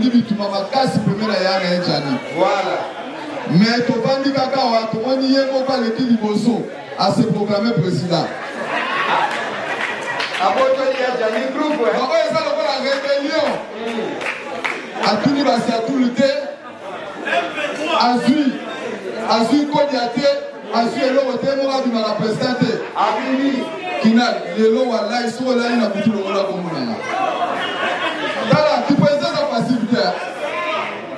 Abundi bitumba makasi pembeni ya yaya na ye Djani. Voilà. Mais tovandi kaka awa, tomoni ye moko aleki liboso, a se proclamer président. Abotoli ya Djani groupe. Oyo eza lokola rébellion. Atuni basi atulu te. Azui azui kodia te, azui eloko te, moko abima na président te. Abimi. Kinal lelo wallahi soki olali na butu longola kombo na nga. Tala ki président eza facile te.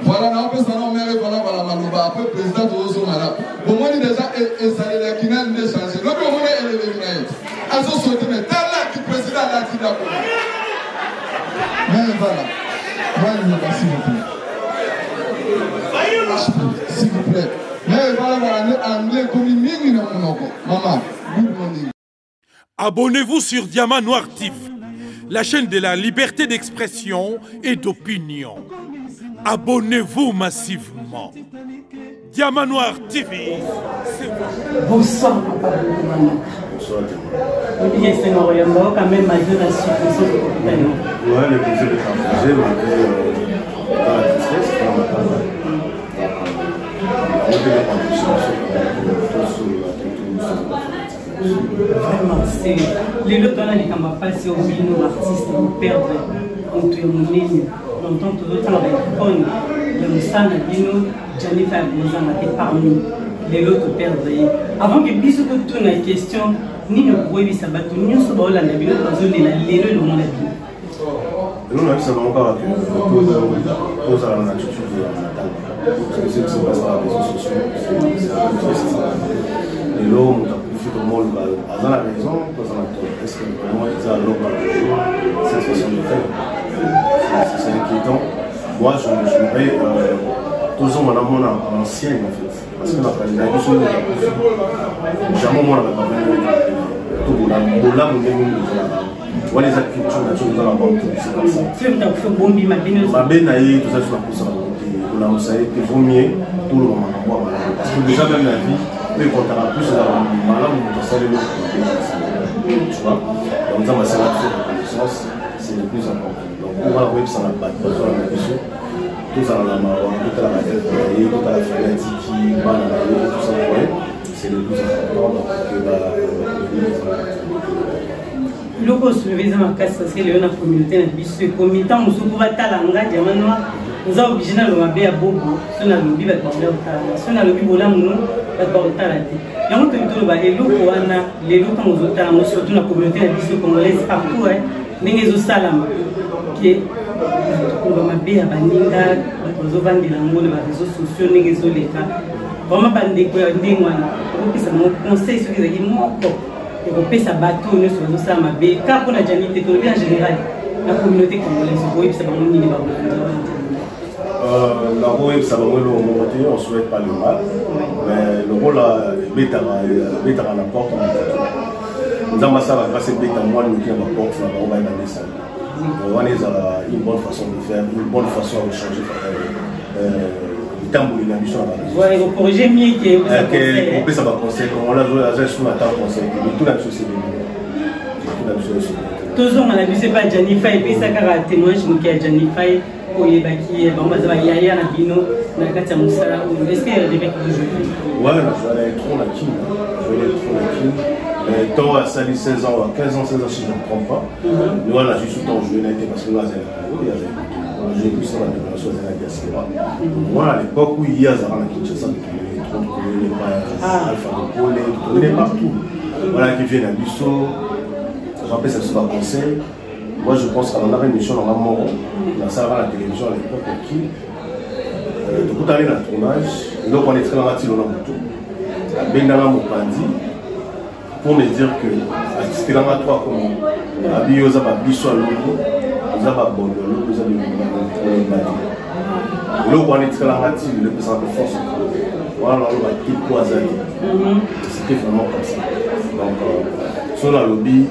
Voilà, na opesa na mère voilà voilà maloba après président tozozonga na. Bomoni déjà ezaleli ya Kinal nde change. Lobi omoni eleleli na ye. Azo sauter mais tala ki président alati ndako. Mais voilà. Voilà, s'il vous plaît. S'il vous plaît. Mais voilà, voilà, anglais comme mingi na monoko. Maman, good morning. Abonnez-vous sur Diamant Noir TV, la chaîne de la liberté d'expression et d'opinion. Abonnez-vous massivement. Diamant Noir TV, c'est vous. Bonsoir, papa Bokumana. Bonsoir, Diamant. Oui, c'est un quand même malgré la situation de l'hôpital. Ouais, le plaisir est partagé malgré dans la tristesse, dans la table. Donc, Vraiment, c'est lelo towana likambo ya mpasi oyo bino artiste boperdre moto ya monene longtemps tozotanga baicone ya mosala na bino Djani Faye akozanga te parmi lelo toperdre ye. Avant ke biso totuna question nini okoyebisa bato nyonso baolanda bino bazolela lelo elongo na bino? Eloko nayebisa bango kaka ke tozala na attitude ya matanga, parce que ce qui se passe par les réseaux sociaux, c'est un peu triste. Lelo moto akufi, komoluka aza na raison to aza na tort? Est ce que vraiment eza l'ordre du jour, cette façon de faire? C'est inquiétant. Moi, j'aimerais tozonga na mona à l'ancienne en fait, parce que na biso moto akufi, jamais omona bato to bolamu ndenge nini ezalaka wana. Eza culture na biso, toza na bantu, c'est comme ça. Mabe na ye toza biso na posa na bango te, kolamusa ye te. Vaut mieux toloba makambo ya malamu, parce que déjà même la vie oyo ekontaka plus ezala malamu moto asali eloko mabe, tu vois. Donc Nzambe asala biso reconnaissance, c'est le plus important. Donc wana koyebisa na bato bazolanda biso, tozala na mawa, totala baœuvre na ye, totala famille atiki, bana na ye, tout ça. Ouais, c'est le plus important. Donc que ba Biloko osoulever eza makasi, parce que lelo na communauté na biso ekomi ntango mosusu mpo batala nga Diamant Noir, oza obligé naloba mabe ya bobo. So nalobi, bato bakoya kotala nga. So nalobi bolamu no, bato bakotala te. Yango toki toloba eloko wana lelo ntango ozotala yango, surtout na communauté na biso congolaise partout, ndenge ezosalama ke koloba mabe ya baninga, bato bazovandela yango na baréseaux sociaux, ndenge ezoleka vraiment. Bandeko ya ndenge wana, okopesa bango conseil soki ezalaki moko ekopesa bato oyo nyonso bazosala mabe kaka mpona Djani te, tolobi en général na communauté congolaise, okoyebisa bango nini bakolanda wana? Nakoyebisa bango eloko moko te. On souhaite pas le mal, mais lokola ebetaka na porte, Nzambe asala grâce, ebeta mwa noki na baporte na bango, bayeba ndesala wana ezala une bonne façon de faire, une bonne façon ya kochanger etamboli na biso na bacorriger mieux ke kopesa baconseil. Congolais aza esu na temps conseil te. Mitu na biso esebeli, mitu na biso esebeli. Tozonga na biso epa Djani Faye. Epesa kaka témoignage moke ya Djani Faye oyebaki bango baza bayaya na bino na kati ya mosala oyo. Est ce que devait toujours? Ouais, nazala trop na Kine, nazala trop na Kine. Mais tant asali 16 ans, 15 ans, 16 ans si je ne me trompe pas. Mais voilà, j'ai tout le temps joué na été parce que là azali Congo, azali, j'ai vu ça na déclaration, azali na diaspora. Moi, à l'époque où il y a azala na Kinshasa, trop tokomene pa Alpha Lokole, tokomene partout. Voilà, qui vient na biso, azapesa biso baconseil. Moi, je pense qu'alandaka émission nanga moko nasalaka na télévision à l'époque oki, tokutani na tournage. Eloko wana etikalanga tilo na motu. Abendanga mopanzi pour me dire que atikelanga trois komo abi: yo oza babiso ya lobi, oza babondo ya lobi, oza bilongolemba te. Eloko wana etikalanga tilo, epesaka mpe force wana. Naloba te po aza te, c'était vraiment comme ça. Donc so nalobi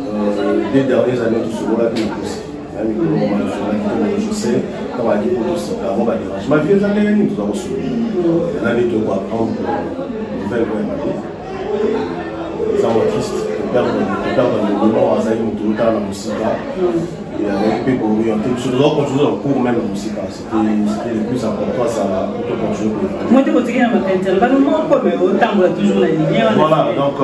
deux dernières années tosololaki na kosi na mikolo masololaki. Je sais, ntango ayaki po tosika yango badérange ma vie eza ndenge nini, toza kosolola eza nde tokoapprendre nouvelle oyo ya mabe. Eza mwa triste koperdre monument. Azali moto otala na mosika. Azalaki mpe kooriente biso, toza continuer na cours même na mosika. C'était le plus important, ça plutôt continuer koévoluer. Moi te kotikela na makanisi alobaki moko, mais otambola toujours na ligne wana. Voilà, donc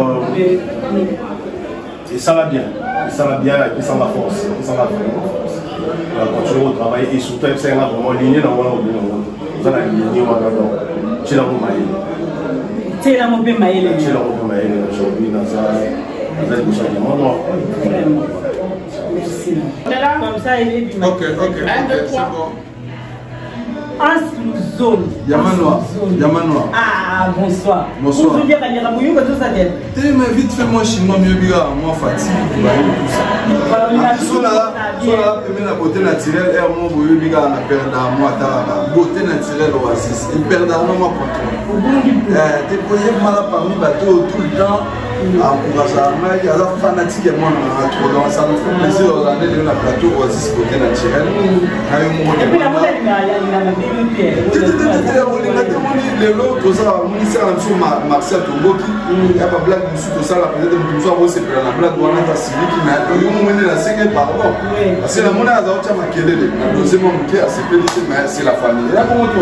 et ça va bien, et ça va bien, et puis ça va force, et puis ça va vraiment force. On va continuer au travail et surtout ça va vraiment ligne dans wana obino oza na ligne wana, donc tielango mayele. Tielango mpe mayele. Tielango mpe mayele. Aujourd'hui naza liboso ya diamant noir. Vraiment. Merci. Comme ça, il est du Ok. Un, deux, Ok, trois. c'est bon. As Luzolo. Diamant noir. Diamant noir. Ah, bonsoir. Bonsoir. Bonjour, bien, Muyunga, tout ça, bien. Te, mais vite fait, moi, chinois, mieux bien, moi, fatigue, bah, tout ça. Voilà, So na pembeni na beauté naturelle, air mo boyebi kaka na perda mwa atalaka beauté naturelle Oasis eperdaka mwa contrôle te koyebmala parmi bato oyo tout le temps encourageaka ngai, aza fanatique ya mwana nanga trop. Donc ça me fait plaisir ozala nde lelo na plateau Oasis beauté naturelle na yo moko. Et puis, la mode, il a la Te, olinga te, moni lelo tozala monisaka na biso Marcel Tomboki ya bablague mosusu tosala. Peut-être moto mosusu akosepela na blague wana, ata siliki, mais yo momene nasenge pardon parce que namoni aza otya makelele na dose mwa moke, asepeli te, mais c'est la famille, eya bongo to.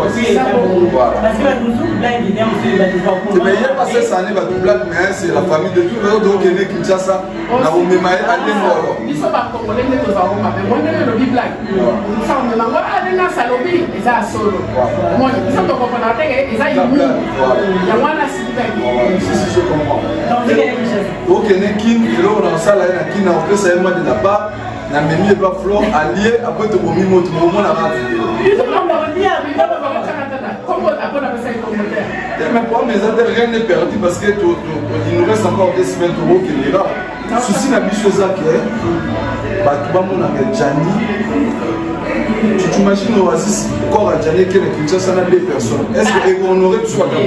Voilà. Parce que la blague, il est un peu Mais ye pas cette année bato blague, mais c'est la famille de tout les tokende Kinshasa na komema ye alengolo. Biso bacongolais nde tozalako mabe. Mo ndenge elobi blague, omemango ndenge asalobi eza ya solo. Moni biso tokomprendaka teke eza humour, yango wana asilikaki. Si, si, je comprends. Okende Kin, eloko na kosala ye na Kin, na kopesa ye mwa de la part, namemi ye ba flore alie, après tobomi moto bomonaka video. Mais problème eza te, rien n'est perdu parce que il nous reste encore 2 semaines, tokokende kaka. Souci na biso eza ke bato bamonaka Jani. Tu t'imagines Oasis, corps ya Jani ekende Kinshasa na deux personnes, est ce que ekohonore biso bato?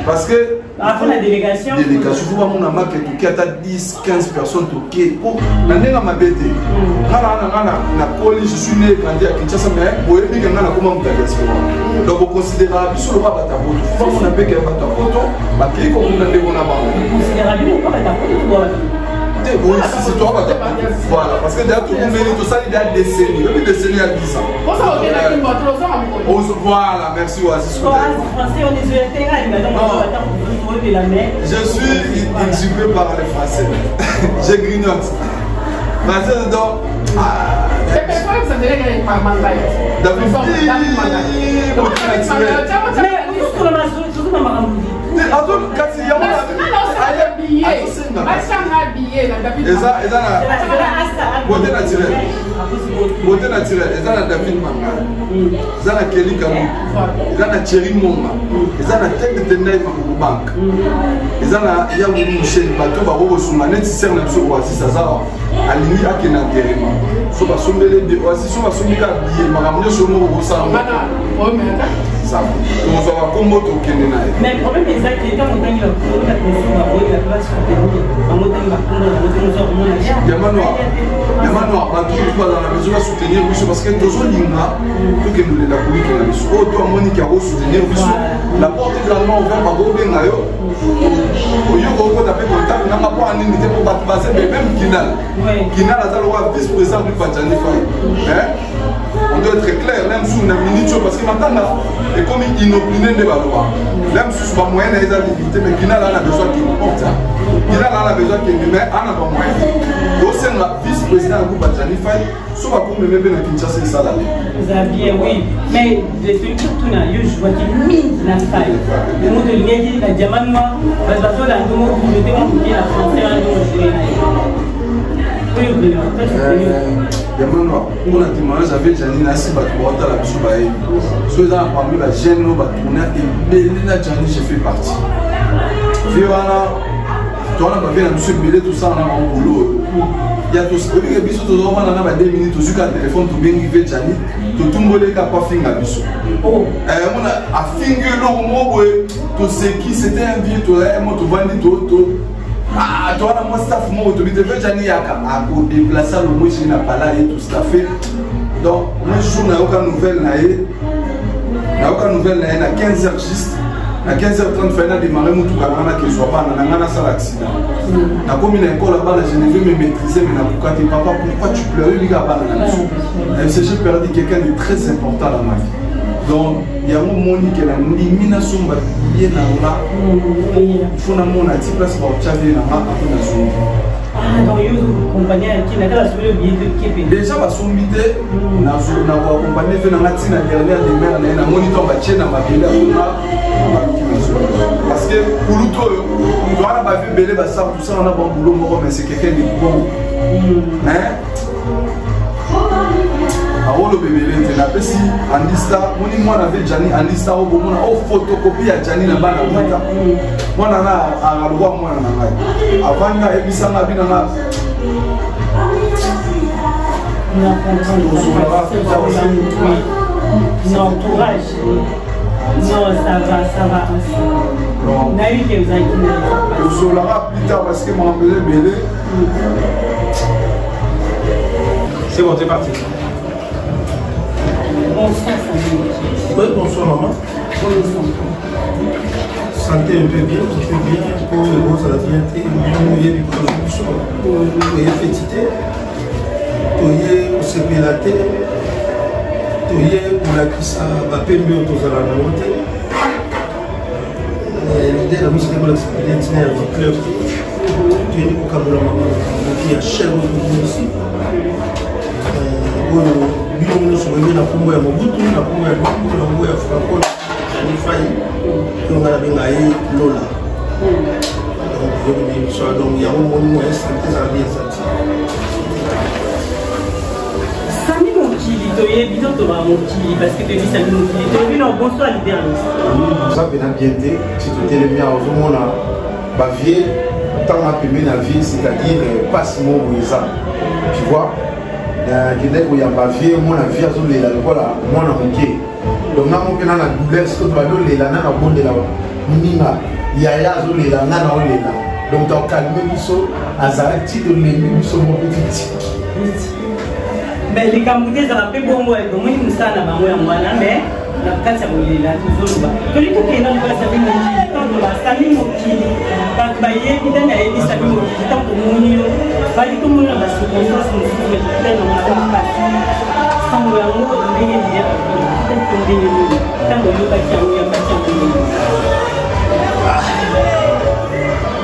Parce que Après la délégation. Délégation, faut bamona make toki ata 10 15 personnes, toke po na ndenge ya mabe te. Nga na nga nakoli, je suis né, grandi à Kinshasa, mais boyebi ke nga nakoma moto ya diaspora, donc boconsidéraka biso lokola bato ya poto. Faut bamona mpe ke bato ya poto bakei kokunda ndeko na bango. Te, boye sisi toa bato, voilà, parce que déjà tokumeli, tosali déjà décennie, oyebi décennie ya 10 ans. Voilà, merci Oasis. Français, on est sur le terrain. Je suis exupé par les Français. Je grignote. Français donc. Ah, David. Mais Kasi yango eza na beauté naturelle, beauté naturelle eza na David Mangala, eza na Keli Kalu, eza na Thierry Monga, eza na Tete Tendai Makoko Bank, eza na Yawili Michel. Bato bakokosunga neti sere na biso Oasis aza alingi akende enterrement, so basombeli Oasis, so basombi kaka billet, makambo nyonso moko kosala, tokozwa bakombo, tokende na ye. Mais problème eza ke ntango otangi bakombo, bato mosusu baboyi bato basoutenir bango. Otangi bakombo na bango te, mosu akomona. Diamant noir, diamant noir, bato mosusu bazala na besoin basoutenir biso parce que tozolinga tokende olela kolike na biso. Oyo to amoniki akosoutenir biso, la porte est grandement ouverte. Bakobenga yo, oyo kokota mpe contact nanga mpo anini te, mpo bato baza ebele. Même Kinal, Kinal aza lokola vice président du Pajani Fai. On doit être clair na mosusu na minute oyo parce que matanga ekomi inopiné nde baloba na mosusu bamoyen na ye eza limité, mais Kinal ana besoin kende porta, Kinal ana besoin kende, mais ana bamoyen te. Tosenga vice président ya groupe Ajani Fai, so bakomeme mpe na Kinshasa, esala te. Eza bien, oui, mais surtout na yo jouaki mingi na Fai, yango tolingaki na diamant noir, bato bazolanda ngo communauté mwa moke na français wana ndongo joue na ye oyo vraiment. Diamant noir, mpona témoignage avec Jani, nasi bato baotala biso bayebi so eza na parmi bajeune oyo batourne ebele na Jani, je fais partie vie wana. Towana bavie na biso ebele, tosala na bango bolo oyo ya oyebike biso tozovanda na ba 2 minutes, tozwi kaka telefone, tobengi ve Jani, totumboli kaka po afinga biso. Mona afingi eloko moko boye, toseki. C'était un vieux, toyaya mo tovandi, towana mwa staff moko, tobi te ve Jani yaka akodéplace alongo esili na pala ye tostaffe. Donc un jour nayoka nouvelle na ye, nayoka nouvelle na ye na 15 heures juste. Na 15h30 fai na démarre motuka na nga, nakezwa bana na nga, nasala accident. Nakomi na ekole ya bana, je ne veux me maîtriser, mais nakoka te. Papa, pourquoi tu pleures? Oyebika bana na biso. Nayebisa, j'ai perdu quelqu'un de très important dans ma vie. Donc yango moni ke nandimi nasomba billet na nga, fo namona ti place baotya vie na nga, après nazongi. Déjà basombi te, nakoaccompagne ve na nga ntina dernière demeure na ye. Namoni ntango batie na mabele akonga, baluki nazongi, parce que kulutu oyo wana bavi ebele basala tosala na babulo moko, mais c'est quelqu'un de bon, hein. Aoloba ebele te. Napesi Andista, moni mwana ve Jani Andista oyo bomona o photocopie ya Jani na bana bita mwana na alokwa mwana na ngai avandi, ayebisanga bina nga. Entourage, non, ça va, ça va. Nayebi ke ozalaki na Tosolaka plus tard parce que makambo eza ebele. C'est bon, c'est parti. Bonsoir, Samy. Oui, bonsoir maman. Bonne santé? Santé un peu bien, un peu bien. Po ekozala bien te, oyebi kozo biso. Toye feti te, toye kosepela te, toye kolakisa bapembe oyo tozala nango te. L'idée na biso te kolakisa pene ntina ya vie club te. Toyei kokabola makoki ya cher oyo tobimisi, oyo bino nyonso boyebi na nkombo ya Mobutu, na nkombo ya Luku, na nkombo ya Franco Jani Fai, oyo ngai nabenga ye Lola. Donc yobi biso, donc yango moni mo ya santé ezala bien santi. Sami Mokili, toyebi to toba mokili parce que toyebi Sami Mokili, toyebi na. Bonsoir, leader. Oza mpena bien te. Si totelemi awa, ozomona bavie ntango apembe na vie, c'est-à-dire pasi moko boye eza, tu vois. Nakendaki koyamba vie, mona vie azolela lokola mwana moke. Donc nga mo mpena na douleur, soki bazolela nga nabondela moninga, yaya azolela nga naolela. Donc tocalme biso, azalaki ti tolembi biso moko titi. Mais likambo te, ezala mpe bongo, omoni mosala na bango yango wana. Mais na kati ya kolela, tozoloba toli tokenda lokola Sami Mokili. Ntango basami Mokili, bato bayebi ndani ayebi Sami Mokili. Ntango tomoni yo, bali tomoni na bacirconstance mosusu, mais tokutani nango na makasi. Sango yango ndenge liya to ndenge nini? Ntango oyokaki yango, yambaki yango ndenge?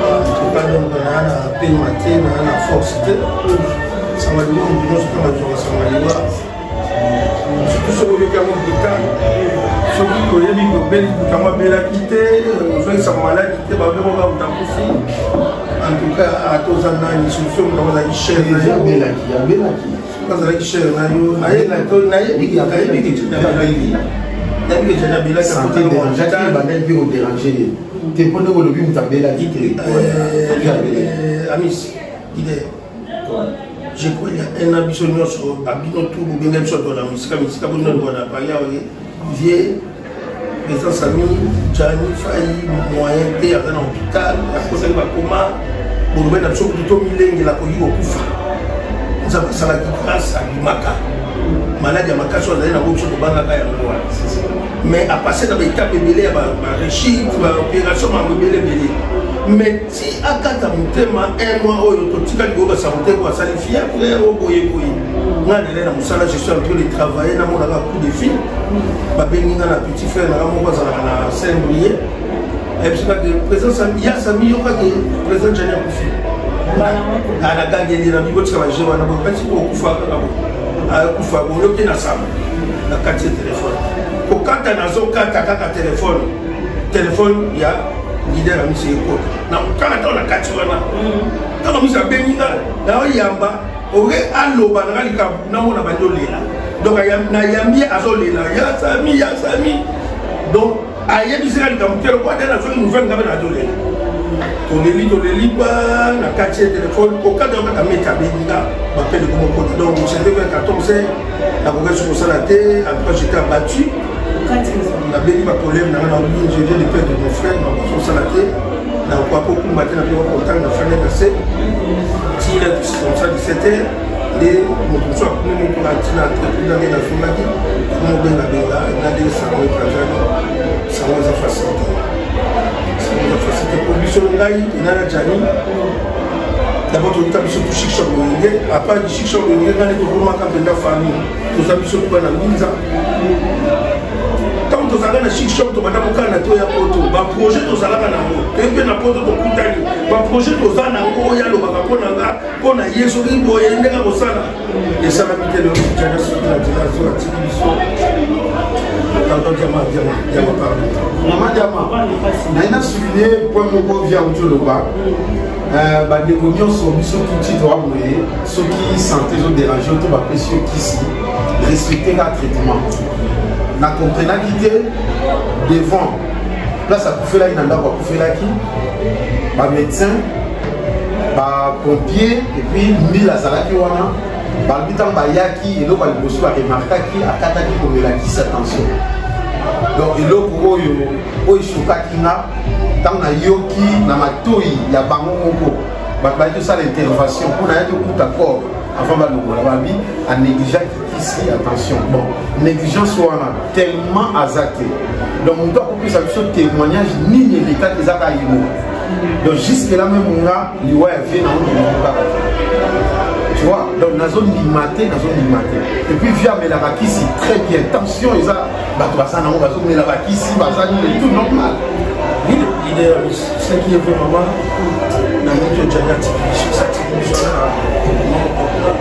En tout cas, donc naa na pema te, naa na force te. Sango liwa, moto nyonso ntango azwaka sango liwa, surtout soki oyoki yango brutal, soki oyebi obeli, moto yango abelaki te, ozongisaka maladi te, babekoka moto akufi. En tout cas, ata oza nani, surtout moto yango azalaki cher na yo. Abelaki, abelaki. Azalaki cher na yo, nayebi nayebi ke abelaki. Santé dérangeaki, ebandaki mpe kodérange ye te, mpo ndenge olobi moto abelaki te. Amis ide, je crois il y a un an, biso nyonso babino tu bobenga biso na misika misika bino na Paris awa, vie président Sami Jani Fai moyen te, aza na hôpital, akosaki bakoma bolobai na biso kutu tomilengela, akoki kokufa. Nzambe asalaki grâce, abimaka maladi ya makasi oyo azali nango, biso tobangaka yango wana. Mais apasse na baétape ebele ya barechute, baopération, mambo ebele ebele, mais ti akata motema. Un mois oyo totikali koyoka sango te po asali fièvre o boye boye. Nga nele na mosala, je suis en train de travailler, namonaka coup de fil, babengi nga na petit frère nanga moko azalaka na Saint Brieuc, ayebisaka ke président ya Sami yokaki président Jani akufi. Nagangeli na bibo, tika baje wana boye, kati okufa kaka boye, akufa boyoki na sango. Na kati ya telefone, kokata, nazokata kaka telefone, telefone ya leader ya misi ekota na kaka ntango na kati wana. Ntango misi abengi nga, naoyamba oke aloba nanga likambo, namona bandi olela. Donc nayambi ye, azolela ya Sami, ya Sami. Donc ayebisika likambo te, lokwa te nazwaki nouvelle, nga mpe nazolela. Toleli, toleli ba na kati ya telefone, kokata yo kaka meti abengi nga, bapele komokota. Donc c'était vers 14 heures, nakoki soki kosala te. En tout cas, j'étais abattu. Nabengi baproblème nanga na obi, je viens de perdre mon frère, nakoki kosala te, nakoka kokumba te, nakoki contact na fenêtre na se ti là comme ça. 17 heures nde moto mosusu akomi moko na ntina entreprise nde nazongaki, komobengabenga na nde sango epanzani. Sango eza facile te. Eza facile te po biso ngai ena na Gianni d'abord toyita biso tu chic choc loyenge apart du chic choc loyenge ngai nde tokomaka mpenza famille toza biso tuba na mbinza ntango tozalaka na chic choc tobanda kokana toya poto baprojet tozalaka nango toye mpe na poto tokutani baprojet toza nango oyo alobaka mpo na nga mpo na ye soki boye ndenge akosala esalami te lelo jana soki na nzela azo atiki biso pardon diama diama diama pardon mama diama naye na souligne point moko via uti oloba euh, bandeko nyonso biso tuti toa boye soki santé ezoderange yo to bapesi yo kisi respecte ka traitement na comprenaki te devant place akufelaki na ndako akufelaki bamédecin bapompier epuis mbila azalaki wana balobi ntango bayaki eloko ya liboso baremarkaki akataki komela kisi ya tension donc eloko oyo oyo esukaki nga ntango nayoki na matoi ya bango moko bato bayaki kosala intervention mpo nayaki kokuta corps avant balongola babi anégligeaki kisi ya tension bon négligence wana tellement aza te donc moto akopesa biso témoignage nini elekaki eza kaka ye moko donc jusque là meme nga liwa ya vie nango ndimako kaka te tu vois donc nazondima te nazondima te et puis vie amelaka kisi très bien tension eza bato baza nango bazomela bakisi baza nini tout normal leader ce qui est vrai maman na moto ojali atiki biso atiki biso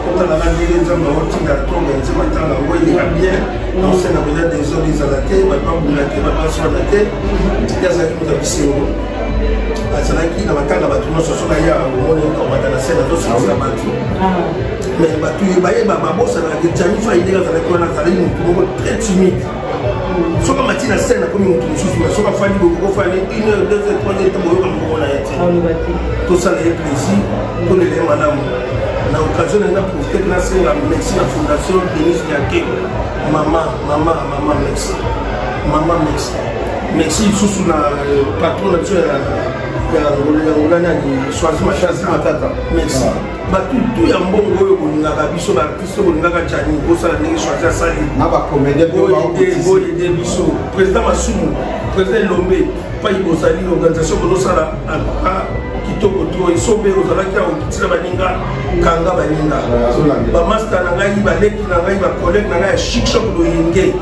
kotala na ndenge nzambe aotinda to organise matanga yango eleka bien naosenga mpenza desordre ezala te bato babunda te bato baswana te ye azalaki moto ya bisengo azalaki na matanga bato nyonso soki aya omoni komata na sene azosilisa bato mais bato bayeba babosanaka jani fai ndenge azalaki wana azalaki motu moko très timide soki amati na scène akomi moto mosusu mais soki afandi boye kokofandi une heure deux heures trois heures ntango oyoka mongongo na ye te tosala ye plaisir tolela ye malamu na occasion na ye na profite mpe nasenga merci na fondation denis nyake mama mama mama merci mama merci merci lisusu na euh, patron na biso ya yangola nani soisi matata merci ah. bato tu ya mbongo oyo bolingaka biso baartiste oyo bolingaka jani bosala ndenge choisi asali na bacomédien boyede biso président masumu président elombe pai bozali organisation bozosala antuka kitoko to esobe ozalaki awa okitila baninga kanga baninga bamasta na ngai baleki na ngai bacollègue na ngai ya chic choc loyenge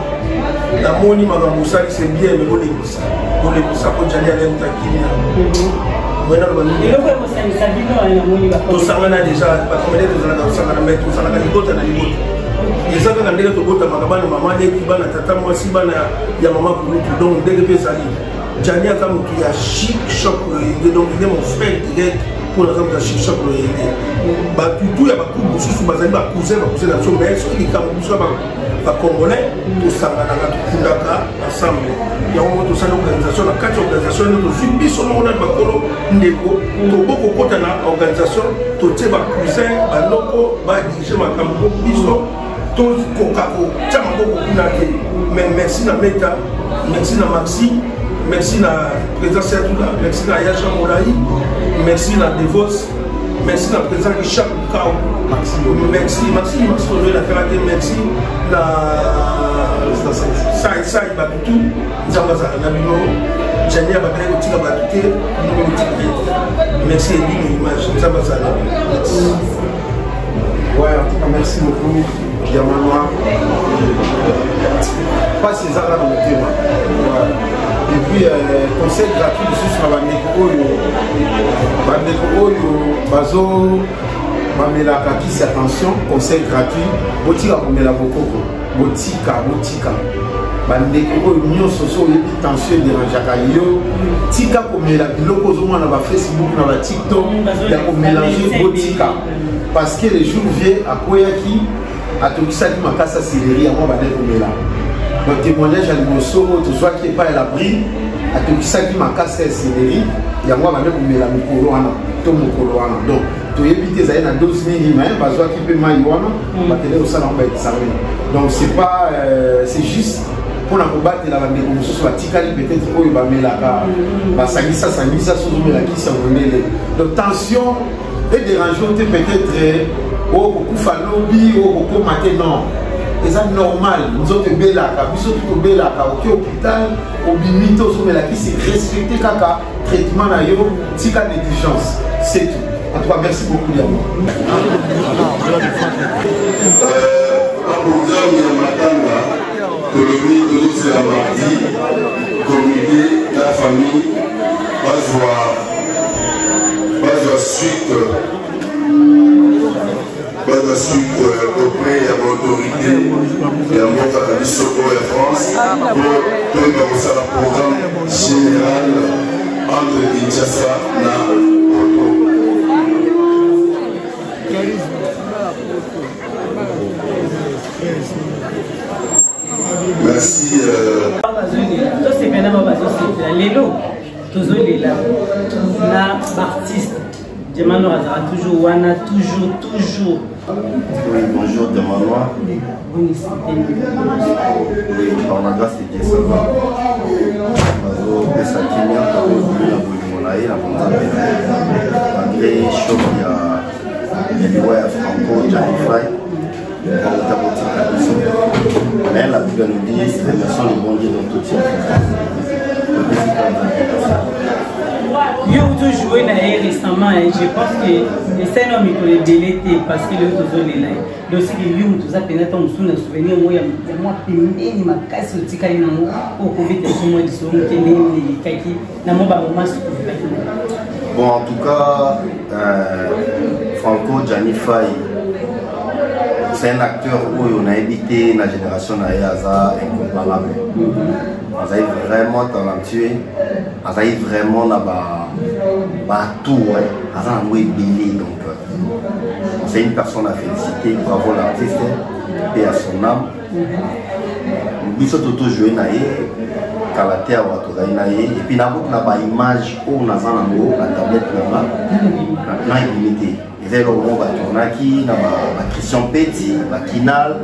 namoni makambo osali se bien me bolembisa bolembisa po jali alemta kimia tosangana deja bakomede tozalaka kosangana mai tozalaka libota na libota eza kaka ndenge tobotamaka bana mama leki bana tata mwasi bana ya mama kulutu donc ndenge mpe ezali jani aza motu ya chic choc loyenge donc il est mon frère direct mpo naza moto ya chic choc loyenge batutu ya bakubu mosusu bazali bacousin bacousin na biso mais soki likambo biso bacongolais tosanganaka tokundaka ensemble yango moko tosali organisation na kati ya organisation nde tozwi biso moko nani bakolo ndeko tobokokota na organisation totie bacousin banoko badirige makambo po biso tokoka kotya maboko kuna te mais merci na meta merci na maxi merci na président siatula merci na ya jean molai merci na devos merci na président richard lukau merci maxi maxi ozoyi na kala te merci na sai sai bato tu nzambe azala na bino jani abandaki kotika bato te bino mpe kotika ye te merci ebino image nzambe azala na bino merci Ouais, en tout cas, merci beaucoup, Diamant Noir. Passe les arts dans le thème. Ouais. Et puis, euh, conseil gratuit lisusu na bandeko oyo bandeko oyo bazo bamelaka kisi attention conseil gratuit botika komela bokoko botika botika bandeko oyo nyonso so oyebi tension ederangeaka yo tika komela biloko ozomona na bafacebook na batiktok ya komelange botika parce que le jour vie akweyaki atokisaki makasi ya seleri yango abandaki komela donc témoignage ya liboso oyo tozwaki epai ya labri atokisaki makasi ya seleri yango abandaki komela mikolo wana to mokolo wana donc toyebi te ezali na dose nini mais bazwaki mpe mai wana mm. bakende kosala yango baexamen donc c'est pas euh, c'est juste mpona kobatela bandeko mosusu batikali peut-être oyo bamelaka mm. basangisa sangisa soki ozomela kisi ya mondele donc tension ederange yo te peut-être oyo kokufa lobi oyo kokoma te non Eza normal, nzoto ebelaka, biso tout tobelaka, oke hôpital, obimi te ozomela kisi, respecte kaka traitement na yo, tika négligence, c'est tout. En tout cas, merci beaucoup Diamant. Programme ya matanga tolobi tozosela mardi comité na famille bazwa bazwa suite bazwa suite auprès ya baautorité ya mboka na biso oyo ya France po toyeba kosala programme général entre Kinshasa na Poto. Merci. Tosepela na bazosepela lelo tozolela na baartiste Diamant azala toujours wana toujours toujours. Oui, bonjour Diamant Noir. Oui, par la grâce de Dieu, ça va. Bazopesa kimia na bolingo na ye na bonzambe na ye malgré choc ya ya liwa ya Franco Janify bauta kotika biso. Mais la Bible nous dit remercions le bon Dieu dans toutes circonstances. Topesi kaka Nzambe merci. Yo ozo jouer na ye récemment, je pense que esali na mikolo ebele te parce que lelo tozolela ye. Donc soki yo moto oza mpenza ntango mosusu na souvenir moko ya mwa pembeni makasi otikali nango oyo okobeta biso mwa lisolo moke ndenge nini elekaki na mwa bamoma soki olekaki na. Bon, en tout cas, Franco Gianni Fay, c'est un acteur oyo nayebi te na génération na ye aza incomparable. Azali vraiment talentueux, azali vraiment na ba batout, aza nango ebele. Donc c'est une personne à féliciter, bravo l'artiste, paix à son âme. Biso toto jouer na ye kala te awa tozali na ye et puis nakoki na baimage oyo naza nango na tablette na nga na ebimi te. Eza eloko moko batournaki na baChristian Peti bakinal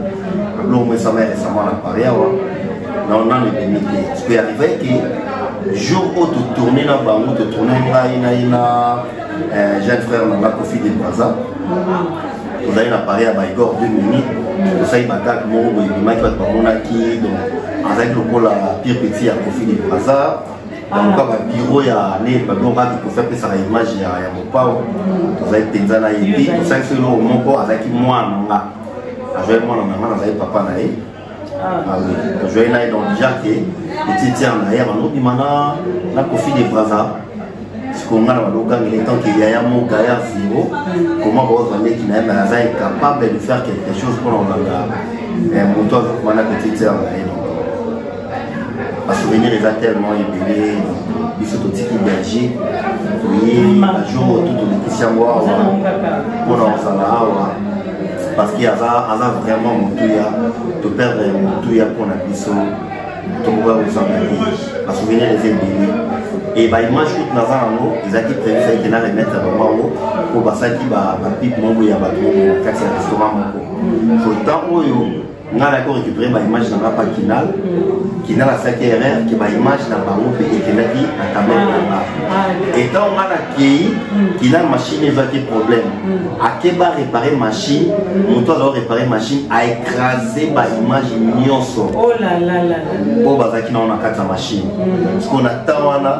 biloko moko esama récemment na Paris awa na nano ebimi te. Parce que arrive ke jour oyo totourne na bango, totourne ngai na ye na jeune frère na nga Kofi de Braza, tozali na Paris ya baigor 2 minutes, tosali bagag moko boye ebimaki, bato bamonaki. Donc azalaki lokola pire petit ya Kofi de Braza, baluka babiro ya ne babiloko kaka Kofi apesaka image ya mopao. Tozali mpenza na ye mpe tosalaki so eloko moko, azalaki mwana na nga, azwaki mwana na nga, nazali papa na ye. Ah oui, tozwaki na ye. Donc déjà ke petit tiers na ye abanda obima na Kofi de Braza, sikoyo nga na balogangela tant que yaya mo gaillard zéro, comment baozwa leki na ye, mais aza incapable de faire quelque chose mpona kolanda moto azokoma na petit tiers na ye. Donc basouvenir eza tellement ebele. Biso totiki Belgique, toye bajour oyo tolekisi yango awa mpona kozala awa parce que aza vraiment motuya, toperdre motuya mpona biso tokoka kozanga te. Basouvenir eza ebele e baimage kutu naza nango ezalaki prévu ezalaki na remettre bango yango po basalaki bapip moko ya bato moko na kati ya restaurant moko. So temps oyo ngai nayaki korécupérer baimage na nga pa Kinal, Kinal asalaki erreur ke baimage na bango mpe ekendaki na tablette na nga. Etant nga nakei Kinal, machine ezwaki problème, ake baréparer machine, moto aza koréparer machine aécrase baimage nyonso oyo bazalaki nango na kati ya machine. Sikoyo na temps wana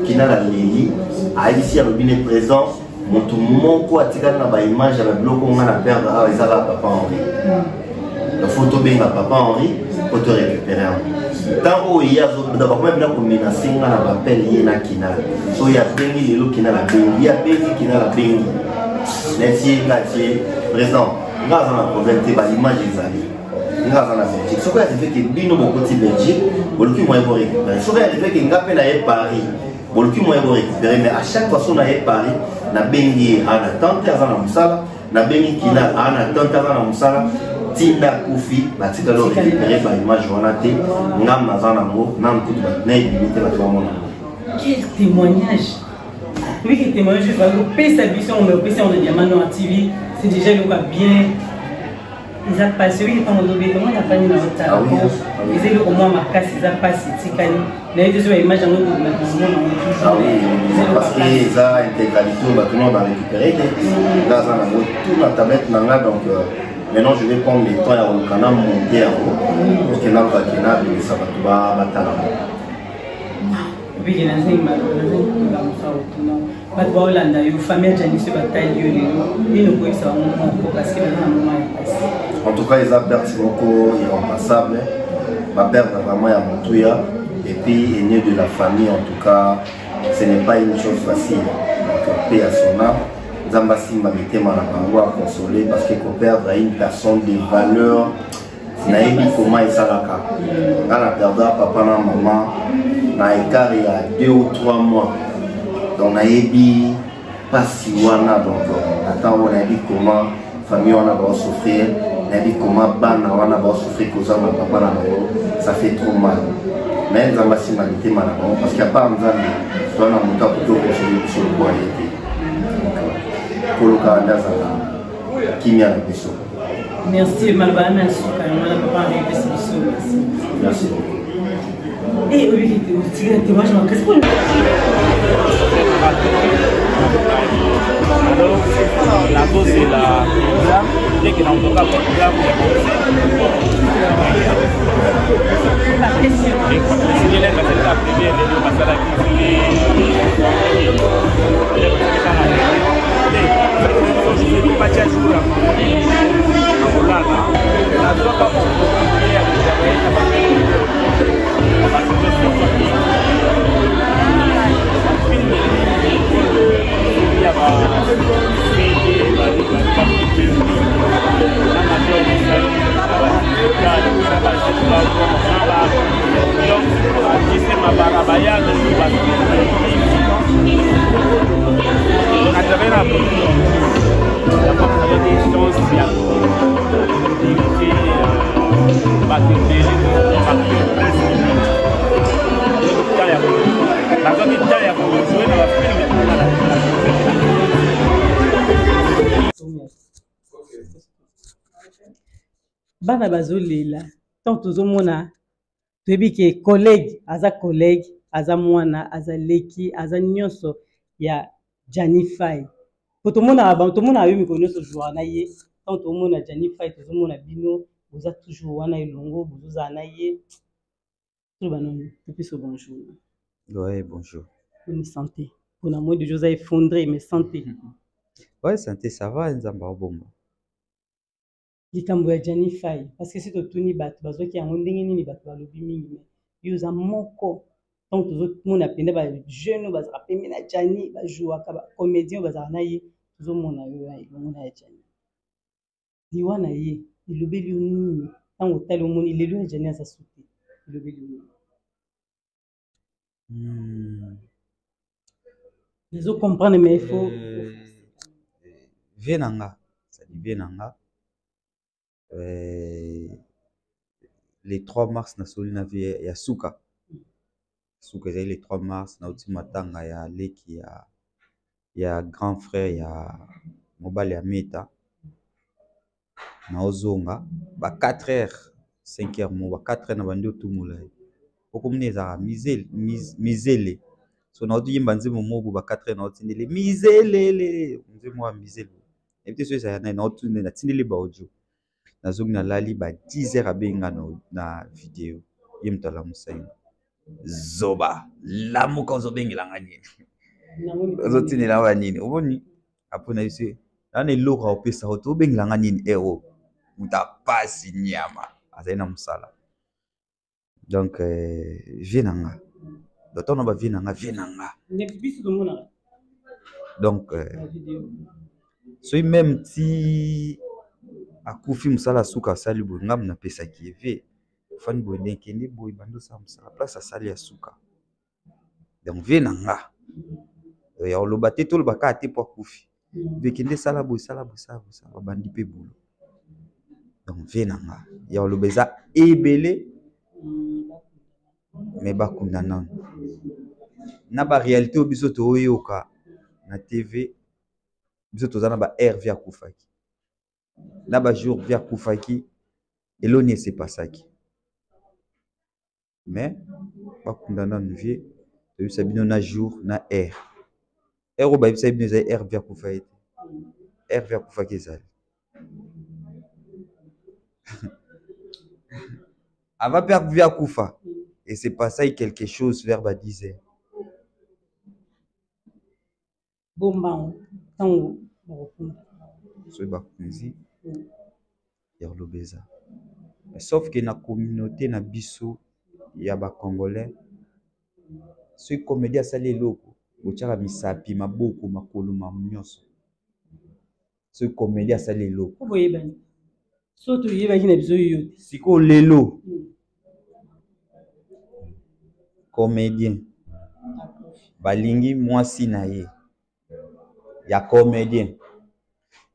Kinal aleli, ayebisi, alobi ne présence moto moko atikali na baimage ya babiloko nga na perdre awa eza kaka papa Henri. Donc faut tobenga papa Henri po to récupérer yango. Ntango oyo ye bakoma bina komenacer nga na bapele ye na Kinal, so ye abengi lelo, Kinal abengi ye, abengi Kinal, abengi neti ye nga tie président nga aza na problème te, baimage ezali, nga aza na Belgique. Soki arrive ke bino bokoti Belgique, boluki moyen borécupérer. Soki arrive ke nga mpe na ye Paris, boluki moyen borécupérer. Mais à chaque fois so na ye Paris, nabengi ye aa na tante aza na mosala, nabengi Kinal aa na tante aza na mosala, ntinda akufi batikali orécupérer baimage wana te. Ngam naza nango nanu kutu na ebimi te, bato bamona yango. Quel témoignage! Oui, quel témoignage! Je vais opesa biso, mais opesa on a Diamant Noir TV, c'est déjà eloko ya bien. Eza pasi oyo ntango ozobeta mwana afandi na otala eza eloko mwa makasi, eza pasi etikali naye te so baimage yango ekobimaka omona yango. Ah oui, parce que eza intégralité oyo bato nao barécupéré te, nga aza nango tout na tablette na nga. Donc Maintenant, je vais prendre le temps ya koluka na monte yango pour que naluka ke nabimisa bato batala yango. Obiki nazangi maloba, nazangi kolamusa otuna bato baolanda yo, famille ya Janice batali yo lelo, nini okoyebisa bango moko parce que baza na moment ya mpasi? En tout cas, eza perte moko irremplaçable, baperdre vraiment ya motuya, et puis aîné de la famille, en tout cas ce n'est pas une chose facile. Donc paix à son âme, Nzambe asimba mitema na bango, aconsole, parce que koperdre une personne de valeur, nayebi koma esalaka. Nga na perda papa na mama na écart ya 2 ou 3 mois, donc nayebi pasi wana. Donc na ntango nayebi comment famille wana baosouffrir, nayebi comment bana wana baosouffrir kozanga papa na bango, ça fait trop mal. Mais Nzambe asimba mitema na bango, parce que apart Nzambe, toza na moto akoki okonsole biso lokola ye te. Koluka nde azala kimia na biso. Merci, maloba wana ya suka yango wana papa Henri epesi biso. Merci. Merci beaucoup. Eh, oyebi otikala témoignage makasi mpo Alors, nazozela programme ndenge nakoka programme ya la première réunion basalaki. Batia jour ya akolala, nazwaka ya bato nyonso bafilme ya ba CD na major donc Justin Mabara bayano na travers la distance ya dirige bato ebele, bazwaki temps ya kojoue na bafilme. Bana bazolela ntango tozomona, toyebi ke collègue aza collègue, aza mwana, aza leki, aza nyonso ya Gianni Fay, po tomonaka bango, tomonaka yo mikolo nyonso jouaka na ye. Ntango tomona Gianni Fay, tozomona bino boza toujours wana elongo, bozozala na ye. Toloba nani? Topesa bonjour. Ouais, bonjour. Bonne santé. Mpona moi déjà oza effondré, mais santé? Ouais, santé ça va, Nzambe abomba. Likambo ya Gianni Fay, parce que si totuni bato bazwaki yango ndenge nini, bato balobi mingi, mais yo oza moko. Ntango tozomona mpenza bajeune oyo bazalaka pembe na Gianni, bajouaka, bacomédien oyo bazalaka na ye, tozomona yo ya elongo na ya Gianni. Liwa na ye elobeli yo nini? Ntango otali, omoni lelo ya Gianni aza su te, elobeli yo nini? Nazo comprendre, mais il faut Vie na nga, c'est vie na nga. Le 3 mars nasoli na vie ya suka suka, ezali le 3 mars. Nauti matanga ya leki ya grand frère ya mobali ya Meta. Naozonga ba 4 heures, 5 heures mo ba 4 heures na bandi otumola ye okomona ezalaka mizele mizele. So nauti yemba nzembo moko ba 4 heures, naotindeli mizelele nzembo ya mizele, nayebi te so ezala nani. Naotinde, natindeli ba audio, nazongi, nalali. Ba 10 heures abengi nga na video, ye moto alamusa ye: "Zoba, lamuka, ozobengela nga nini? Ozotindela nga nini?" Omoni, apo na biso wana eloko akopesa yo to obengela nga nini? Ero moto apasi nyama azali na mosala. Donc vie na nga, donc ntango na bavie na nga, vie na nga. Biso tomonaka. Donc soki même ti akufi, mosala suka asali boye, ngambo napesaki ye vie ofandi boye, nde ekende boye, bandi osala mosala place asali ya suka. Donc vie na nga ya koloba te, toloba kaka te mpo akufi. Vie ekende, esala boye, esala boye, esala boye, esala, babandi mpe bulo. Donc vie na nga ya koloba eza ebele, me bakunda nano na baréalité oyo biso tooyoka na TV. Biso toza na ba heure vie akufaki, na bajour vie akufaki, eloni esepasaki, mais bakunda nanu vie. Toyebisa bino na jour na heure. Heure oyo bayebisa bino ezali heure vie akufa ye te. Heure vie akufaki ezali. Avant mpe vieux akufa, et c'est passé quelque chose vers ba 10 heures. Bombango ntango bakokunda. Soki bakonzi ya koloba eza, sauf que na communauté na biso ya bacongolais, soki comédie asali eloko, botiaka misapi, maboko, makolo, mamu nyonso. Soki comédie asali eloko, boyebani so toyebaki na biso yo te. Sikoyo lelo comédien balingi mwasi na ye ya comédien,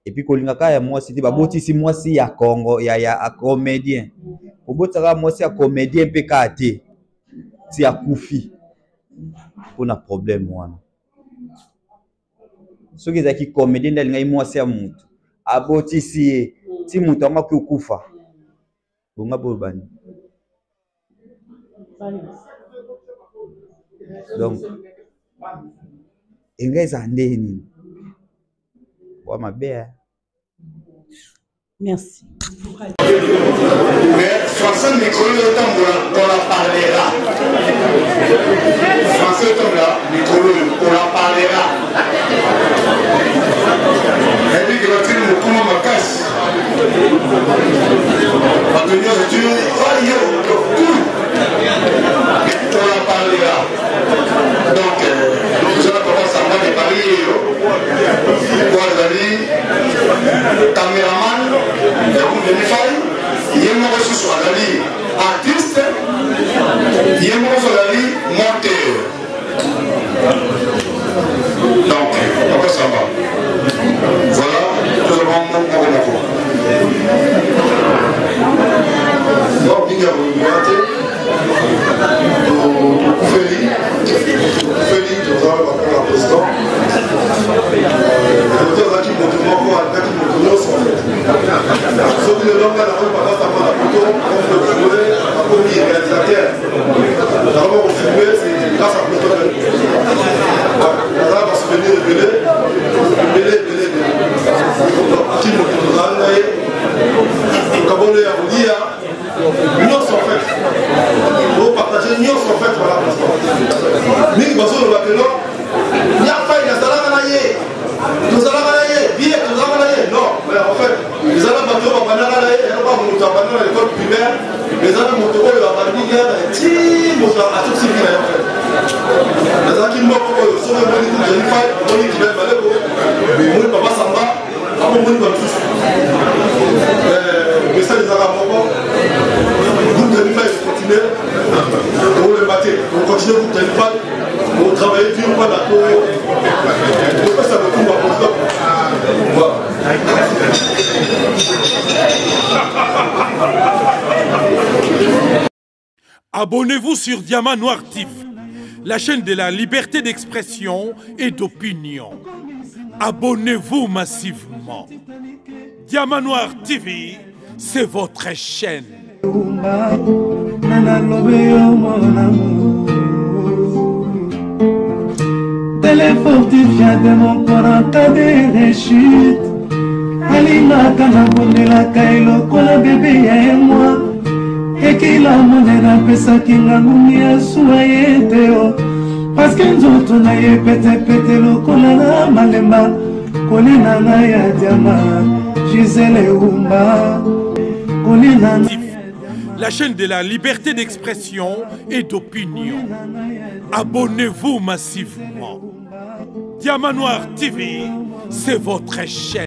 et puis kolinga kaka ya mwasi te, babotisi mwasi ya Congo ya comédien, kobotisaka mwasi ya comédien mpe kaka te ti akufi mpona problème wana. Soki ezalaki comédien nde alingaki mwasi ya motu, abotisi ye ti moto yango akoki kokufa, bonga bolobani. Donc engai ezala nde nini bwa mabe. Merci. Mais Français mikolo otambola, on en parlera. Français otambola mikolo, on en parlera. Nayebi ke batili mokoma makasi, bato nyonso ti oyo tout, on en parlera. Donc tozala papa Samba de Paris eyo po azali cameraman ya groupe de Mifai, ye moko susu azali artiste, ye moko susu azali monteur. Donc papa Samba, voilà, tozala moko moko. Donc mingi ya kolobela te, tokufeli, tokufeli, tozala bakola président moto azalaki moto moko, alingaki moto nyonso. Soki lelo nga nakomi papa Samba na poto, comme joue, akomi réalisateur, nakoma kofilme, c'est grâce à Plateau. Nazala basouvenir ebele ebele ebele ebele. Aki moto tozala na ye, tokabolo ya kolia nyonso, en fait opartage nyonso, en fait voilà. Mingi bazoloba kelo ya fai, nazalaka na ye, tozalaka na ye bien, tozalaka na ye. Non, mais en fait ezala bato oyo babandaka na ye, eloko moto abandi na l'école primaire, ezala moto oyo abandi na ti moto atokisi vi na ye. En fait nazalaki moko oyo soki omoni jeni fai, omoni Kibel Maleko, omoni papa Samba, akomoni bamisusu, message ezalaka moko: groupe de Mifai continue, tokolemba te, tokocontinue groupe de Mifai, tokotravaille dur mpona topesa lokumu ya président. Voilà. Abonnez-vous sur Diamant Noir TV, la chaîne de la liberté d'expression et d'opinion. Abonnez-vous massivement. Diamant Noir TV, c'est votre chaîne. Télé fortifiant de mon corps en cas de rechute, alingaka nabondelaka ye lokola bebe ya ye mwa ekila monene, apesaki nga ngungi ya suwa ye te o, parce que nzoto na ye petepete lokola na malemba kolina ngai ya diama Gisele Umba kolina. La chaîne de la liberté d'expression et d'opinion. Abonnez-vous massivement. Diamant Noir TV, c'est votre chaîne.